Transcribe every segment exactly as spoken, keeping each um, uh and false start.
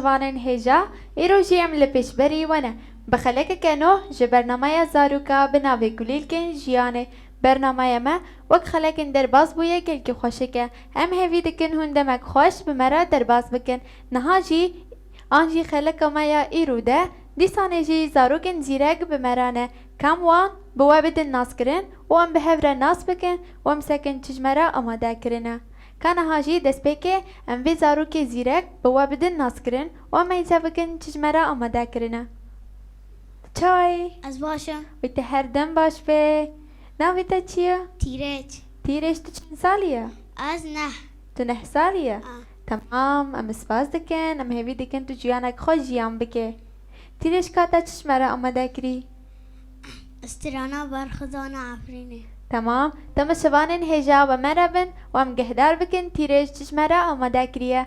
Vanên hêja, îro jî em li pêşberî we ne. Bi xelekeke nû ji bernameya zaroka bi navê Kulîlkên Jiyanê. Bernameya me wek xelekên derbas bûye gelkî xweşik e. Em hêvî dikin hûn demek xweş bi me re derbas bikin. Niha jî an jî xeleka me ya îro de, dîsanê jî zarokên zîrek bi me re ne. Ka em wan bi we bidin naskirin û em bi hev re nas bikin û em sekin çi ji me re amade kirine. Ka niha jî destpêkê em vê zarokê zîrek bi we bidin naskirin û em hêza bikin çi ji me re amade kirine. Çawa yî? Ez baş im. Wî te her dem baş be. Navê te çi ye? Tîrêç. Tîrêç, tu çend salî ye? Ez neh. Tu neh salî ye? A. Temam, em spas dikin, em hêvî dikin tu jiyanek xweş jiyan bike. Tîrêç, ka te çi ji me re amade kirî? Strana Berxwedana Efrînê. Temam. Temaşevanên hêja bi me re bin û em guhdar bikin Tîrêç çi ji me re amade kiriye.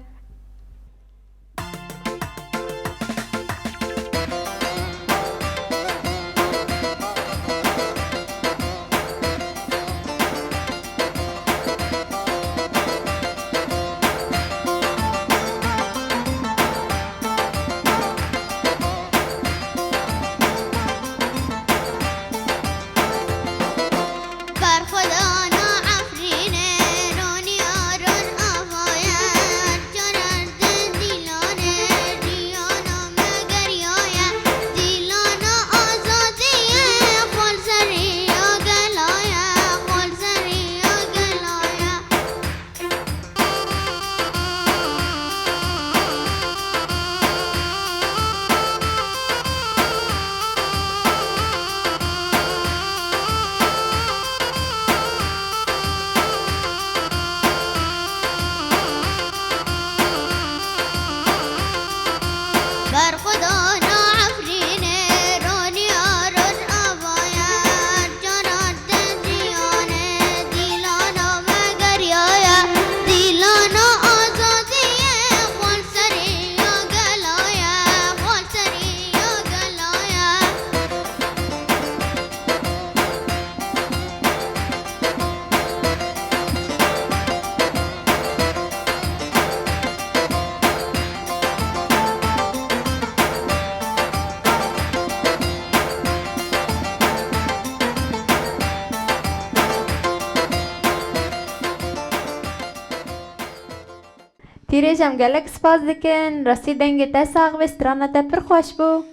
Tîrêj, em gelek spas dikin. Rastî dengê te sax be, strana te pir xweş bû.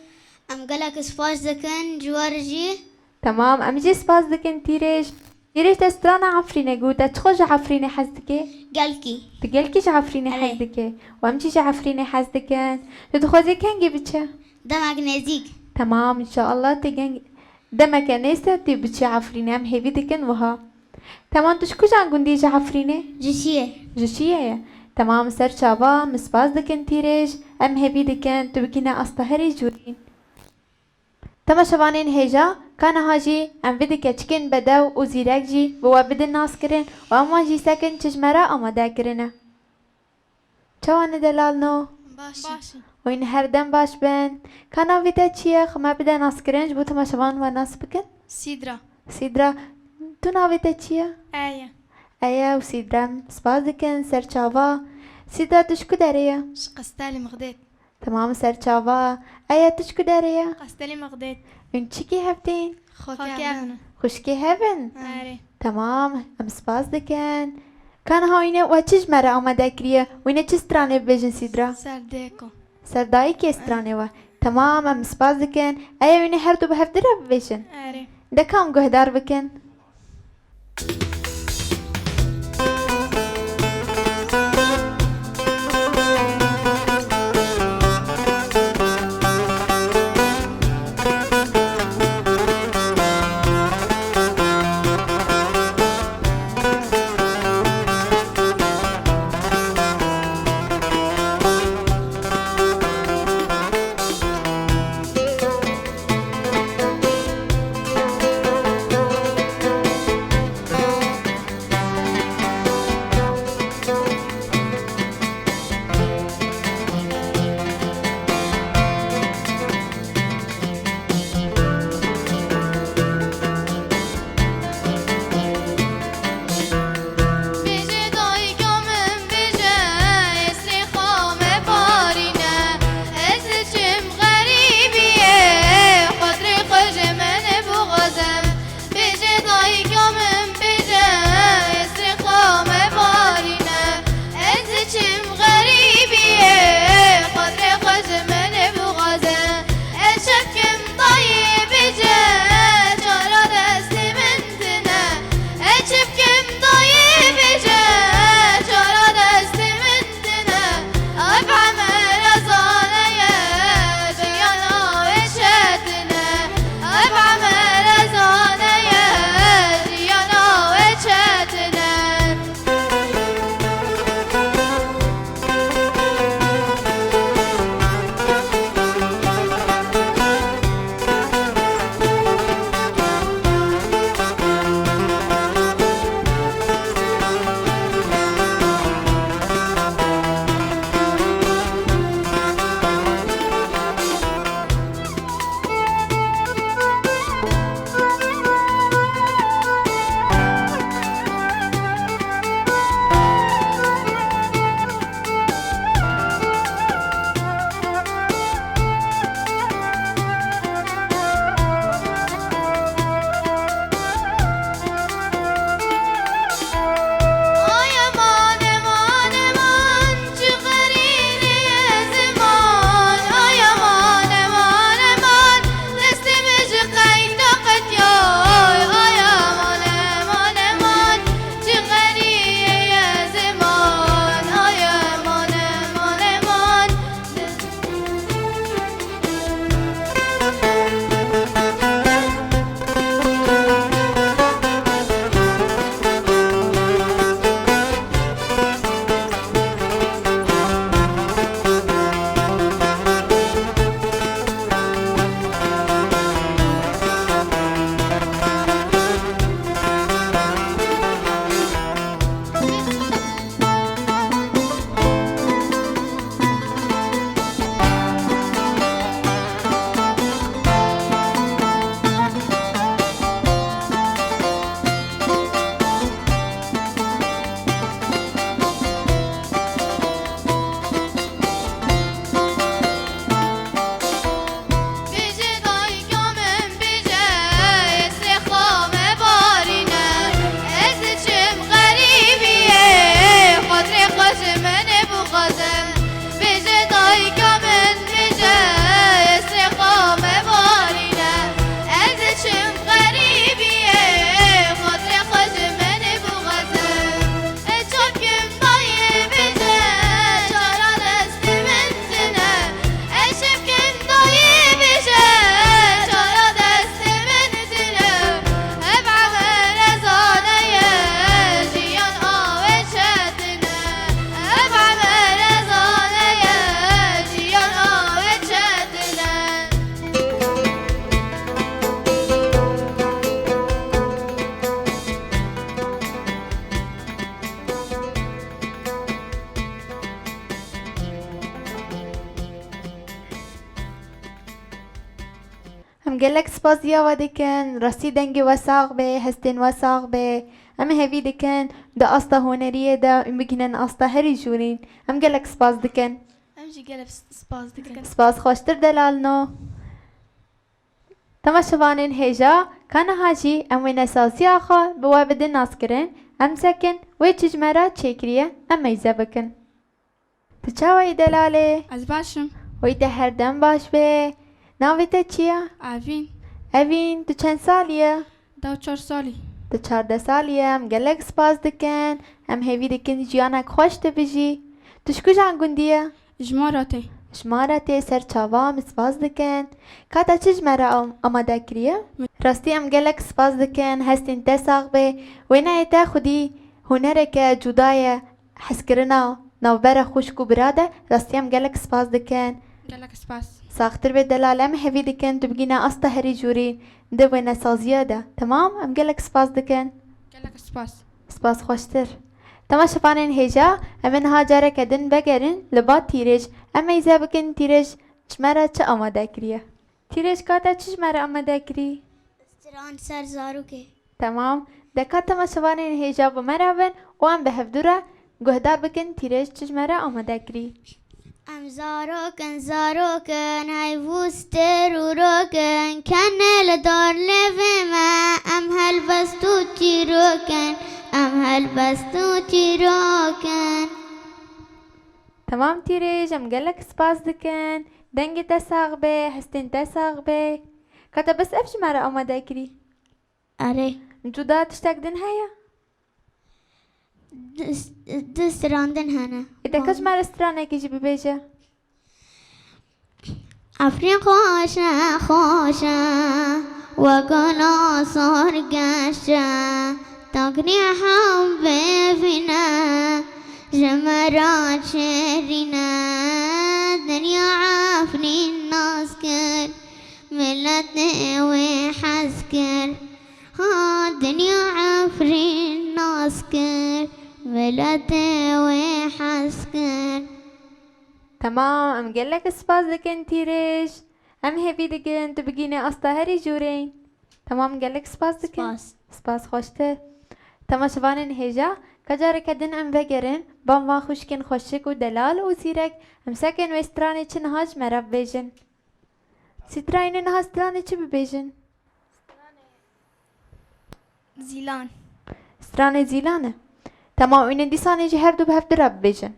Em gelek spas dikin ji we re jî. Temam, em jî spas dikin Tîrêj. Tîrêj, te strana Efrînê got, te çixwe ji Efrînê hez dike? Gelkî. Tu gelkî ji Efrînê hez dike? Û em jî ji Efrînê hez dikin. Tu dixwazî kengî biçe? Demek nêzîk. Temam, înşallah tu keng-, demeke nêzîk tu biçî Efrînê, em hêvî dikin wiha. Temam, tu ji kujan gundî ji Efrînê? Ji Şiyê. Ji Şiyê ye. Temam, ser çava, min spas dikin Tîrêj. Em hêvî dikin tu bikîne asta herî jûrîn. Temaşevanên hêja, ka niha jî em vê du keçikên bedew û zîrek jî bi we bidin naskirin û em wan jî sekin çi ji me re amade kirine. Çawa ne delal no? Baş. Baş. Wîn her dem baş bin. Ka navê te çi ye? Xwe me bide naskirin ji bo temaşevan we nas bikin. Sîdra. Sîdra, tu navê te çi ye? Eye. Eye û Sîdra, em spas dikin, ser çava. Sîdra, tu ji ku derê ye? Ji Qestelê Mixdêt. Temam, ser çava. Eye, tu ji ku derê ye? Qestelê Mixdêt. Hûn çikî hev tên? Xwekê hev in. Xwişkê hev in? Erê. Temam, em spas dikin. Ka niha wîne we çi ji me re amade kiriye? Wîne çi stranê bibêjin Sîdra? Serdêko. Serdayîkê stranê we. Temam, em spas dikin. Eye wîne her du bi hev dire bibêjin? Erê. De ka em guhdar bikin. Em gelek spaziya we dikin, rastî dengê we sax be, hestên we sax be. Em hevî dikin di asta huneriyê de em bigihînin asta herî jûrîn. Em gelek spas dikin. Em jî gelek spas dikin. Spas xweştir delalno. Temaşevanên hêja, ka niha jî em wênesaziya xwe bi we bidin naskirin, em sekin wê çi ji me re çêkiriye, em meyze bikin. Tu çawa yî delalê? Ez baş im. Wê te her dem baş be. Navê te çi ye? Evîn. Evîn, tu çend salî ye? Deh û çar salî. Tu çardeh salî ye, em gelek spas dikin. Em hêvî dikin jiyanek xweş tu bijî. Tu ji kujan gundî ye? Ji Maratê. Ji Maratê ser çava, em spas dikin. Ka te çi ji me re am-, amade kiriye? Rastî em gelek spas dikin, hestên te sax be. Wêneyê te xwedî hunereke cuda ye. Hezkirina navbera xwişk û bira de rastî em gelek spas dikin. Gelek spas. Saxtir be delal, em hevî dikin tu bigîne asta herî jûrî di wênesaziya de. Temam, em gelek spas dikin. Gelek spas. Spas xweştir. Temaşevanên hêja, em ê niha careke din vegerin li ba Tîrêj. Em meyze bikin Tîrêj ji me re çi amade kiriye. Tîrêj, ka te çi ji me re amade kirî? Stran ser zarokê. Temam. De ka temaşevanên hêja bi me re bin û em bi hevdû re guhdar bikin Tîrêj çi ji me re amade kirî. Em zarok in, zarok in, heyv û stir û rok in, kenê li dar lêvê me, em helbest û çîrok in, em helbest û çîrok in. Temam Tîrêj, em gelek spas dikin. Dengê te sax be, hestên te sax be. Ka te bes ev ji me re amade kirî? Erê. Cuda tiştek din heye? Du, du stran din hene. Ê, te ka ji me re stranekî jî bibêje. Efrîn xweş e, xweş e, wek gula sor geş e, taknî hev bêvîn e, ji me re şêrîn e. Dinya Efrîn nas kir, miletê wê hez kir. Ha, dinya Efrîn nas kir, miletê wê hez kir. Temam, em gelek spas dikin Tîrêj. Em hêvî dikin tu bigîne asta herî jûrîn. Temam, gelek spas dikin. Spas. Spas xweştir. Temaşevanên hêja, ka careke din em vegerin, ban van xwişkên xweşik û delal û zîrek, em sekin wê stranê çi niha ji me re bibêjin. Strayînê niha stranê çi bibêjin? Zîlan. Stranê Zîlan e. Temam, wînê dîsanê jî her du bi hev du re bibêjin.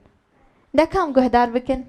De kam guhdar bikin.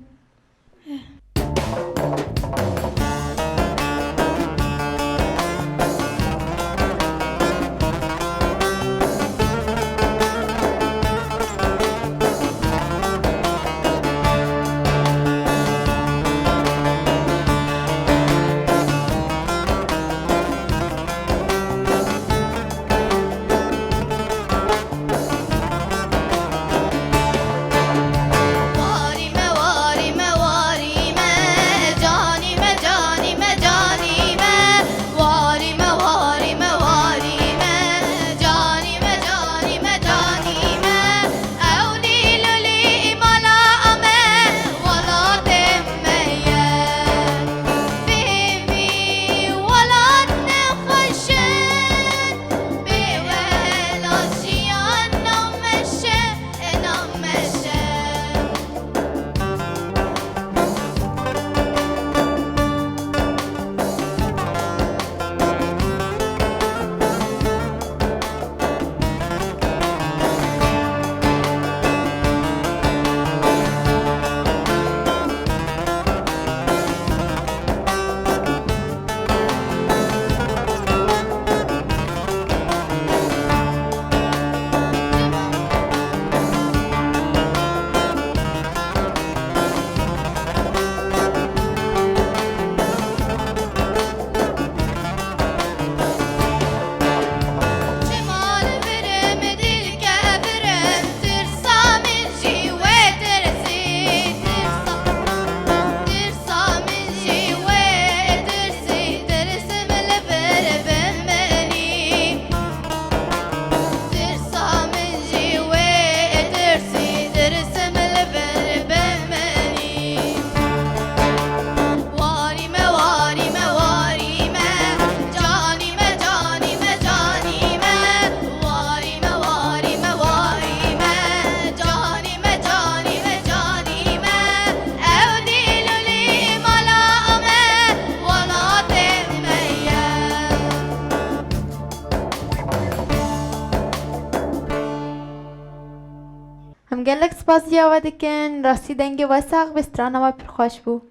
Gelek spasiya we dikin. Rastî dengê we sax be, strana we pir xweş bû.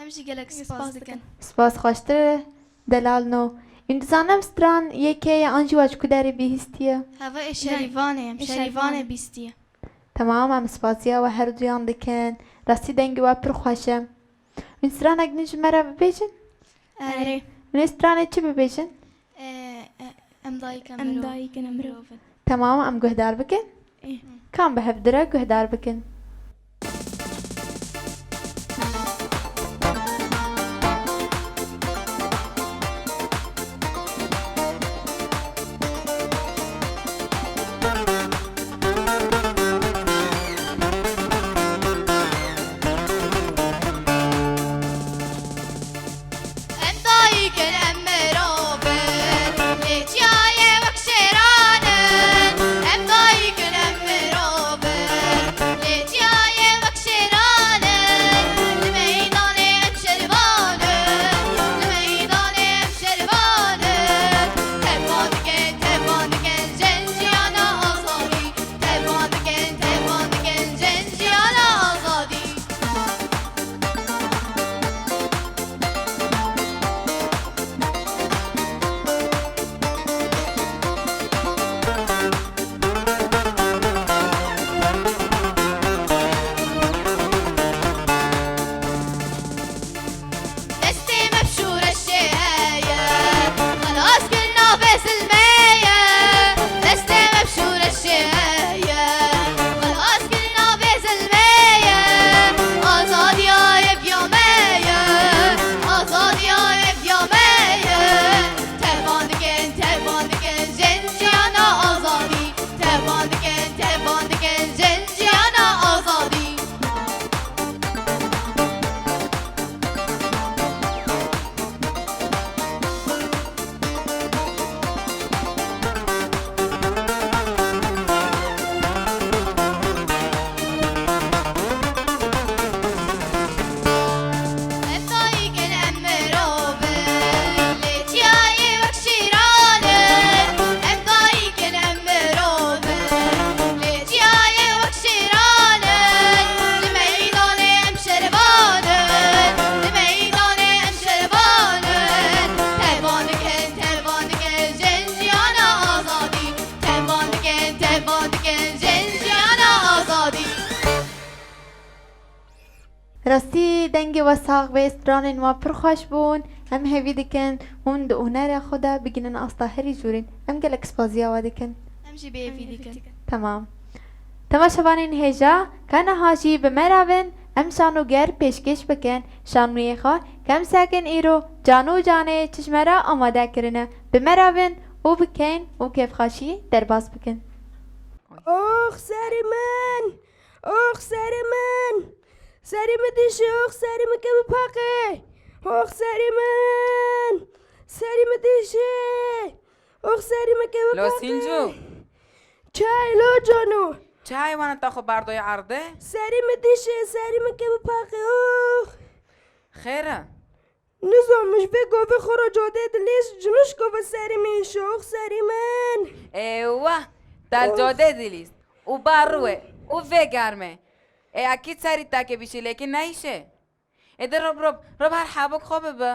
Em jî gelek spas dikin. Spas xweştir e, delal no. Em dizanim stran yê kê ye an jî we ji ku derê bihîstiye? Heve ê Şerîvanê, em Şerîvanê bihîstiye. Temam, em spasiya we her duyan dikin. Rastî dengê we pir xweş e. Hûn stranek din ji me re bibêjin? Erê. Hûn ê stranê çi bibêjin? Em dayik in, em mirov in. Temam, em guhdar bikin. Ê. Kam bi hev dire guhdar bikin. Em dayik in, em mirov in, lê çiyayê wek şêran in. Em dayik in, em mirov in, lê çiyayê wek şêran in. Li meydanê em şervan in, li meydanê em şervan in. Tevman dikin, tevman dikin, jin jiyana azadî. Tevman dikin, tevman dikin, jin jiyana azadî. Destê me bi şoreşê heye, xelas kir navê zilmê ye. Destê me bi şoreşê heye, xelas kir navê zilmê ye. Azadiya yê viya me ye, azadiya yê viya me ye. Tevman dikin, tevman dikin, jin jiyana azadî. Tevman dikin, tevman dikin, jin jiyana azadî. Em dayik in, em mirov in, lê çiyayê wek şêran in. Em dayik in, em mirov in, lê çiyayê wek şêran in. Li meydanê em şervan in, li meydanê em şervan in. Tevman dikin, tevman dikin, jin jiyana azadî. Tevman dikin, tevman dikin, jin jiyana azadî. Rastî dengê we sax be, stranên we pir xweş bûn. Em hêvî dikin hûn di hunerê xwe de bigihînin asta herî jûrîn. Em gelek spaziya we dikin. Em jî bi hêvî dikin. Temam. Temaşevanên hêja, ka niha jî bi me re bin, em şanoger pêşkêş bikin. Şanoyê xwe, ke em sekin îro, cano û canê çi ji me re amade kirine. Bi me re bin û bikeyn û kêfxweşî derbas bikin. Ox serî min! Ox serî min! Serî min dişê, ox serî min keve paqê! Ox serî min! Serî min dişê! Ox serî min keve paqê! Lo Sînco! Çay lo cano! Çay wana ta xwe bardoyê erdê? Serî min dişê, serî min keve paqê, ox! Xêr e? Nizam, min ji vê govê xwe re cadê dilîst, ji nişka ve serî min şox serî min. Ê wah, te li cadê dilîst û bar rû e û vê germ e. Ê, a kî serî te ke bîşî lêkî neyşe? Ê de rob, rob, rob her hebok xwe bibe.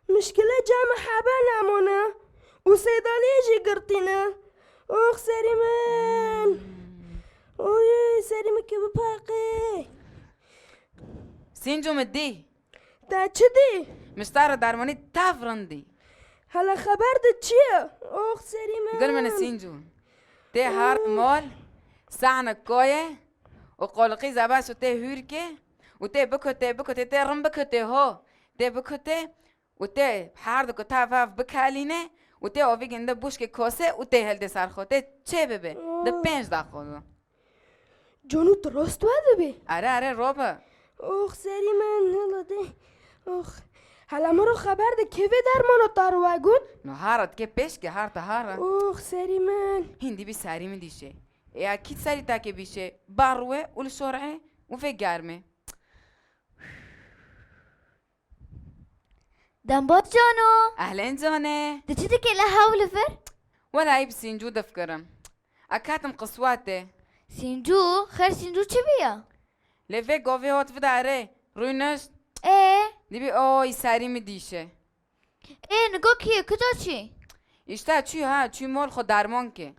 Mişkile cem hebe nemane û seydaniyê jî girtîne. Ox serî min. Oy, serî min ke bipaqê. Sînco min dî. Te çi dî? Min ji te re dermanî tev rind dî. Hele xeber de çi ye? Ox serî min. Gul min Sînco. Tê her mal, sehne koye û qoliqî zebes û tê hûrke û tê bikotê, bikotê, tê rin bikotê ho. Tê bikotê û tê her diko tev hev bikelîne û tê ovî ginde bûşkê kose û tê hildê ser xwe. Tê çê bibe. Di pênc daxo de. Cano tu rast we dibî? Are, are, robe. Ox, serî min, hila dê. Ox. Hela min ro xeber de kevê dermana te ro we got? No hara dike pêşke, har te hara. Ox, serî min. Hîn dibî serî min dîşe. Ê ya kî serî te ke bîşe, bar we û li şorê û vê germê. Dembaz cano. Ehlen cane. Tu çi dikê li hewl li vir? Wela ê bi Sîncû difikirim. A ketim qiswetê. Sîncû, xêr Sîncû çi bîya? Lê vê govê hot vida erê, rûnişt. Ê? Dibî oy serî min dîşe. Ê, nigo kî ye, kudo çî? Îşte çû ha, çû mol xwe dermon ke.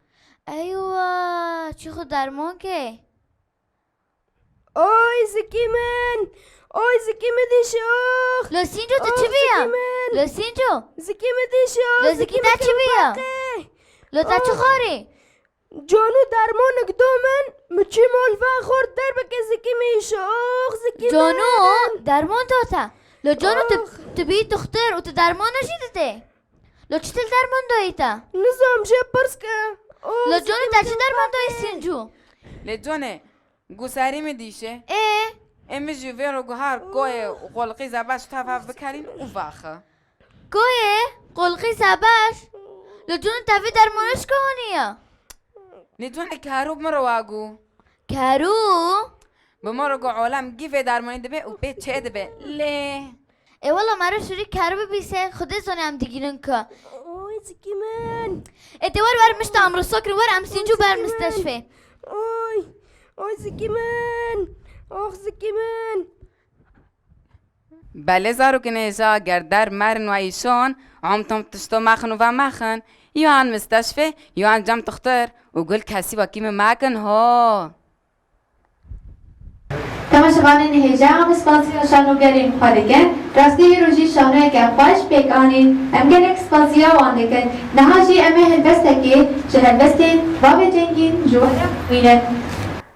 Eywa, çû xwe dermon ke. Oy zikî min! Oy zikî min dişe ox! Lo Sînco, tu çi bîya? Lo Sînco! Zikî min dişe ox! Lo zikî te çi bîya? Lo te çi xwarî? Canû dermonik do min, mi çû mol ve xort derbike zikî min îşe ox, zikî min! Canû dermon do te. Lo Canû, tu, tu bî duxtir û tu dermona jî didê. Lo çi til derman doyî te? Nizam jê pirs ke. Lo Canû, te çi derman doyî Sîncû? Lê Canê, gusarî mi dîşe? Ê? Ê mi jî vê ro guhar koyê qolqî zebaş tava bikerîn û vaxi. Koyê qolqî zebaş? Lo Canû, te vî dermanê çi honiya? Lê Canê, karû mi ro wagu. Kerû? Bi me re got, olem gî vê dermanî dibe û pê çê dibe. Lê. Ê wela me re şûrî kerû bibîse, Xwedê zane em digînin ku. Oy zikî min. Ê tê wer wer mişta em riso kirin, wer em Sîncû ber misteşfê. Oy. Oy zikî min. Ox zikî min. Belê zarokên hêja, ger der merin we îşon, om tom tişto mexin û vemexin. Yo an misteşfê, yo an cem tuxtir û gul kesî wekî min mekin ho. Temaşevanên hêja, em spasiya şanogerên xwe dikin. Rastî îro jî şanoyeke xweş pêk anîn. Em gelek spasiya wan dikin. Niha jî em ê helbestekê ji helbestên Bavê Cengîn ji we re bixwînin.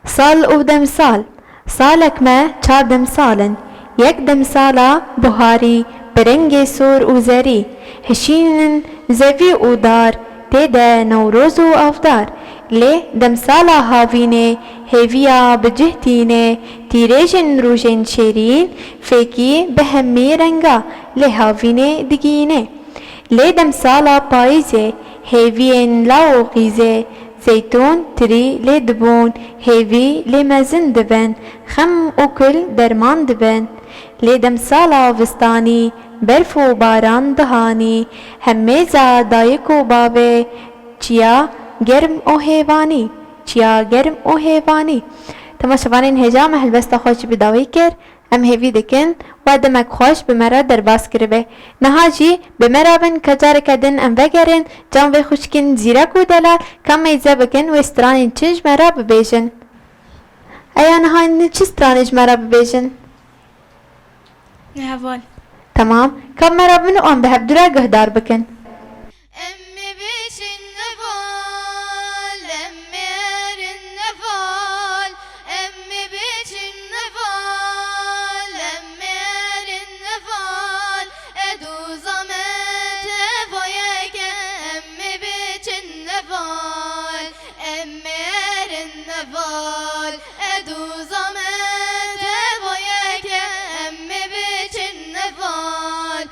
Sal û demsal. Salek me çar demsal in. Yek demsala buharî, bi rengê sor û zerî. Hişînin zevî û dar, tê de newroz û avdar. Lê demsala havînê, hêviya bi cih tînê, tîrêjên rojên şêrîn, fêkî bi hemî renga, lê havînê digînê. Lê demsala payîzê, hêviyên law û qîzê, zeytûn tirî lê dibûn, hêvî lê mezin dibin, xem û kul derman dibin. Lê demsala vistanî, berf û baran dihanî, hemêza dayik û bavê, çiya germ û hêvanî, çiya germ û hêvanî. Temaşevanên hêja, me helbesta xwe jî bi dawî kir. Em hêvî dikin we demek xweş bi me re derbas kiribe. Niha jî bi me re bin, ka careke din em vegerin cem vê xwişkên zîrek û delal, ka meyze bikin wê stranên çi ji me re bibêjin. Eya niha hûn çi stranê ji me re bibêjin? Neheval. Temam. Ka me re bin û em bi hevdû re guhdar bikin. Em ê biçin neval, em ê erin neval, em ê biçin neval, em ê erin neval, e du zame tevoyeke, em ê biçin neval, em ê erin neval, e du zame tevoyeke, em ê biçin neval.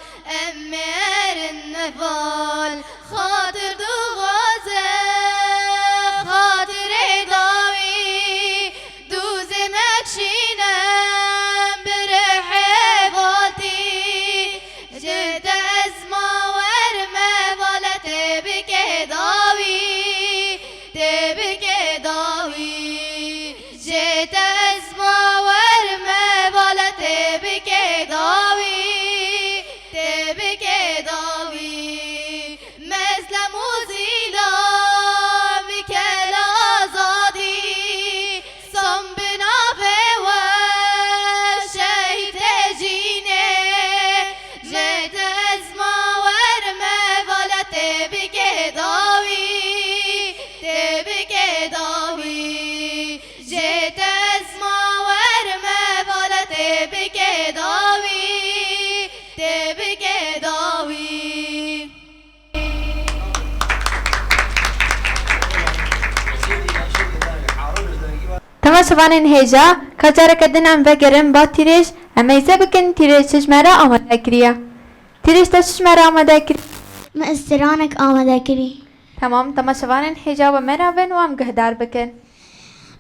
Em ê erin neval, xatir dixwaze, xatirê dawî, dûzê me çîne, bi rihê valtî, cê te ez ma werme, vale tê bike dawî, tê bike dawî. Jê te ez ma werme, vale tê bike dawî, tê bike dawî. Mezlem û zîndam, kela azadî, sam bi navê we şehîd tê cînê. Jê te ez ma werme, vale tê bike dawî, tê bike dawî. Jê te ez ma werme, vale tê bike dawî, tê bike dawî. Temaşevanên hêja, ka careke din em vegerin ba tîrêj, em meyze bikin tîrêj çi ji me re amade kiriye. Tîrêj te çi ji me re amade kiriye? Me stranek amade kirî. Temam, temaşevanên hêja bi me re bin û em guhdar bikin.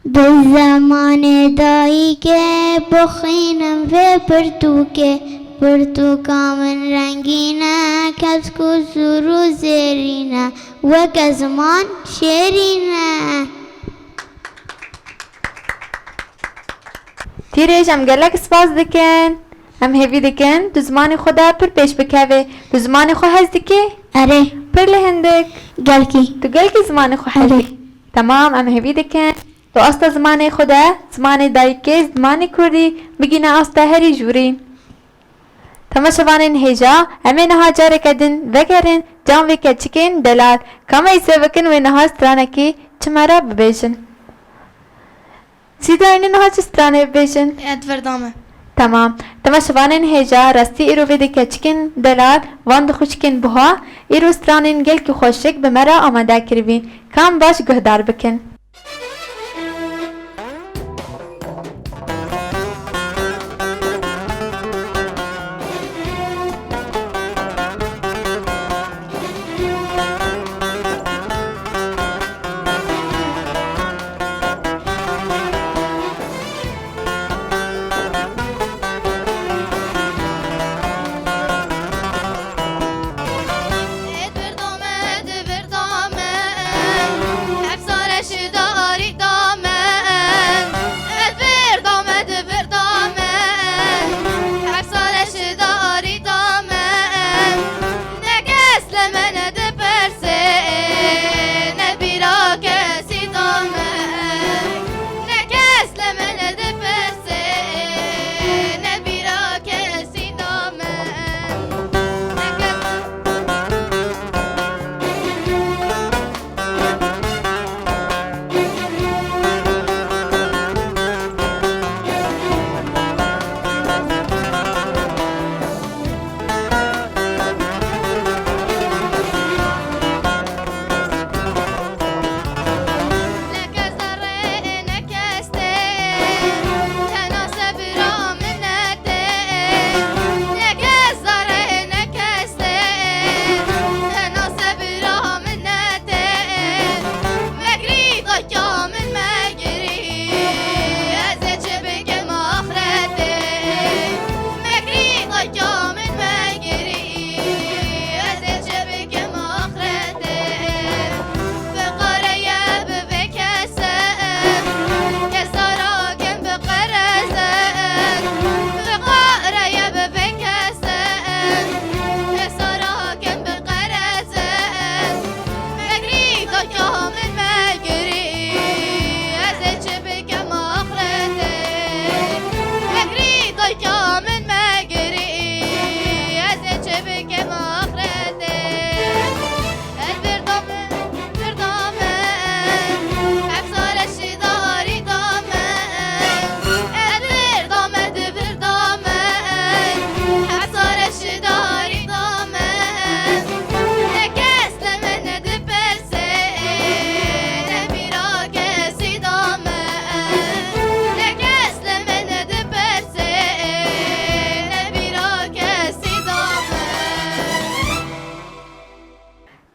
Bi zemanê dayikê bixwînim vê pirtûkê. Pirtûka min rengîn e, kesk û sûr û zêrîn e, weke ziman şêrîn e. Îrêj, em gelek spas dikin. Em hêvî dikin tu zimanê xwe de pir pêş bikevê. Tu zimanê xwe hez dikî? Erê. Pir li hindik. Gelkî. Tu gelkî zimanê xwe hez Erê. dikî? Temam, em hêvî dikin tu asta zimanê xwe de, zimanê dayikê, zimanê kurdî, bigîne asta herî jûrî. Temaşevanên hêja, em ê niha careke din vegerin can vê keçikên delal. Ka me îse bikin wê niha stranekî çi me re bibêjin. Sîda, hûn ê niha çi stranê bibêjin? Edver dame. Temam. Temaşevanên hêja, rastî îro vê di keçikên delal, van di xwişkên buha, îro stranên gelkî xweşik bi me re amade kiribîn. Ka em baş guhdar bikin.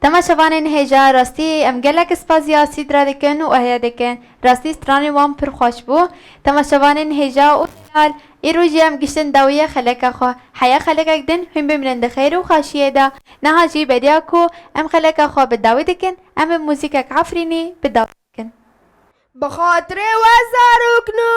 Temaşevanên hêja, rastî em gelek spaziya Sîdra dikin û heye dikin. Rastî stranên wan pir xweş bû. Temaşevanên hêja û delal, îro jî em giştin dawiya xeleka xwe. Heya xelekek din hûn bimînin di xêr û xweşiyê de. Niha jî beriya ku em xeleka xwe bi dawî dikin, em bi muzîkek Efrînî bi dawî dikin. Bi xatirê we zarokno,